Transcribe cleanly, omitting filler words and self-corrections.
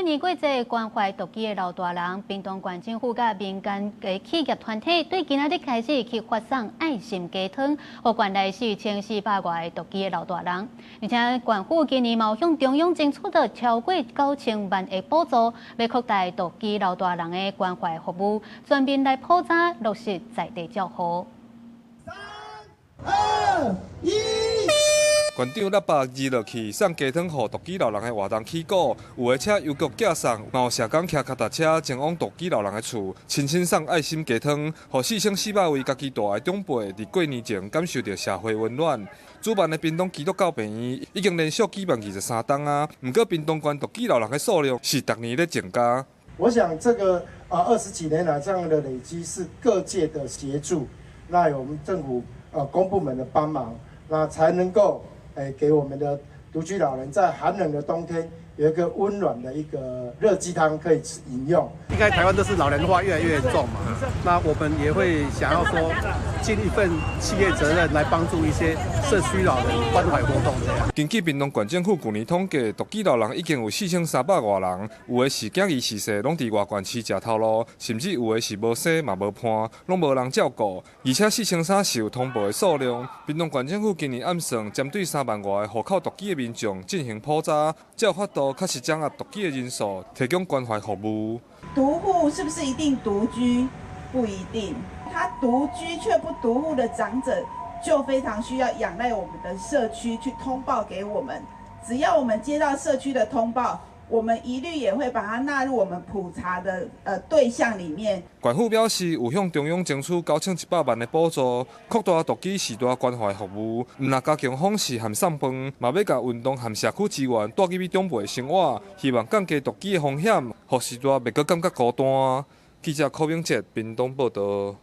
年過節關懷獨居的老大人，屏東縣政府佮民間的企業團體對今仔日開始去發送愛心雞湯，予縣內4400外个獨居的老大人。而且縣府今年嘛有向中央爭取到超過9000萬的補助，欲擴大獨居老大人的關懷服務，全面來普查落實在地照護。三、二、一。縣長喇叭二落去，送雞湯予獨居老人的活動起鼓，有的車郵局寄送，嘛有社工騎跤踏車前往獨居老人的厝，親身送愛心雞湯，予4400位家己蹛的長輩佇過年前感受著社會溫暖。主辦的屏東基督教病院已經連續舉辦23冬啊，毋過屏東縣獨居老人的數量是逐年咧增加。我想這個啊20幾年來這樣的累積是各界的協助，那有我們政府公部門的幫忙，那才能夠給我們的獨居老人在寒冷的冬天有一個溫暖的一個熱雞湯可以吃飲用。應該台灣都是老人化越來越嚴重嘛，那我們也會想要說盡一份企業責任來幫助一些社區老人關懷活動這樣。根據屏東縣政府舊年統計，獨居老人已經有4300外人，有的是囝兒逝世，攏佇外縣市食頭路，甚至有的是無生嘛無伴，攏無人照顧。而且4300是有通報的數量。屏東縣政府今年暗算，針對3萬外個戶口獨居的民眾進行普查，才有法度確實掌握獨居的人數，提供關懷服務。獨戶是不是一定獨居？不一定，他獨居卻不獨戶的長者，就非常需要仰賴我們的社區去通報給我們。只要我們接到社區的通報，我們一律也會把它納入我們普查的對象裡面。縣府表示，有向中央爭取9100萬的補助，擴大獨居序大關懷服務。毋但加強訪視和送飯，嘛欲共運動和社區資源帶入去長輩的生活，希望降低獨居的風險，予序大袂閣感覺孤單。記者柯明哲屏東報導。